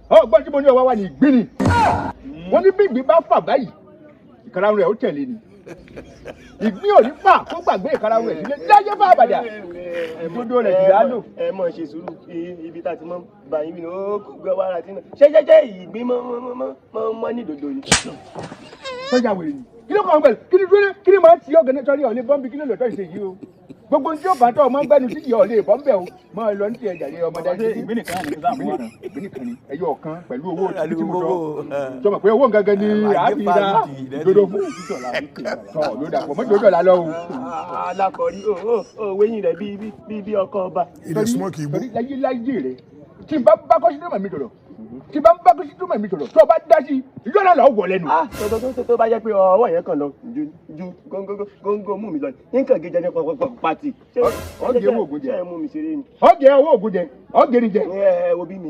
Ọgbọ́n tí mo ní ọwọ́ wa ní ìgbín ni. Wọ́n ní bí ìgbín bá fà báyìí, ìkarahun rẹ̀ ó tẹ̀lé ni. Ìgbín ò ní fà kó gbàgbé ìkarahun rẹ̀ sílé láyé fà àbàdà. Ìdodo rẹ̀ jìlá lò. Ẹ mọ̀ ṣe sùúrù, ibi tá a ti mọ̀ bá yín ní ó kó gbé wàrà tí náà ṣé ṣé ìgbín mọ́ mọ́ mọ́ mọ́ mọ́ ní dòdò ni. Sọ́jà wèrè ni. Kí ló kàn án pẹ̀lú? Kí ni dúró? Kí ni màá ti ọ̀gẹ̀nẹ̀ sọ́rí ọ̀lẹ́ bọ́m̀bì? Kí ló lọ́tọ́ ìṣe yìí o? Gbogbo ní tí ó bá tọ́ ọmọ gbẹ́nu sí ìyá ọ̀lẹ́ bọ́m̀bẹ̀ o. Máa lọ ní tiẹ̀ jàre, ọmọdé. Ṣé ìgbín nìkan ní sáà mú wa? Ìgbín nìkan ni, ẹyọ ọ̀kan pẹ̀lú owó tí mo sọ. Sọmọ pé owó gangan ni àbí ra dodo fún tọ ló dàpọ̀ mọ́jọ́ dọ̀là lọ o. Alákọ̀ọ́rí ó wéyìn rẹ̀ bí ọkọ ọba. Ilé smoke igbó. Torí láyé láyé rẹ, tí n bá bá kọ́sítọ́mà mi sọ̀rọ̀, tí n bá bá kọ́sítọ́mà mi sọ̀rọ̀, tó o bá dá sí i, ìjọ náà lọ wọ̀ lẹ́nu. Ah, tó bá jẹ́ pé ọwọ́ yẹn kàn lọ ju ju góńgó góńgó mú mi lọ nǹkan gíga ní pọpọpọ pàtì. Ọ gé owó ògùn jẹ. Ṣé ẹ mú mi ṣeré ni? Ọ̀gẹ̀ owó ògùn jẹ, ọ̀gẹ̀ ni jẹ. Ẹ wo bí mi.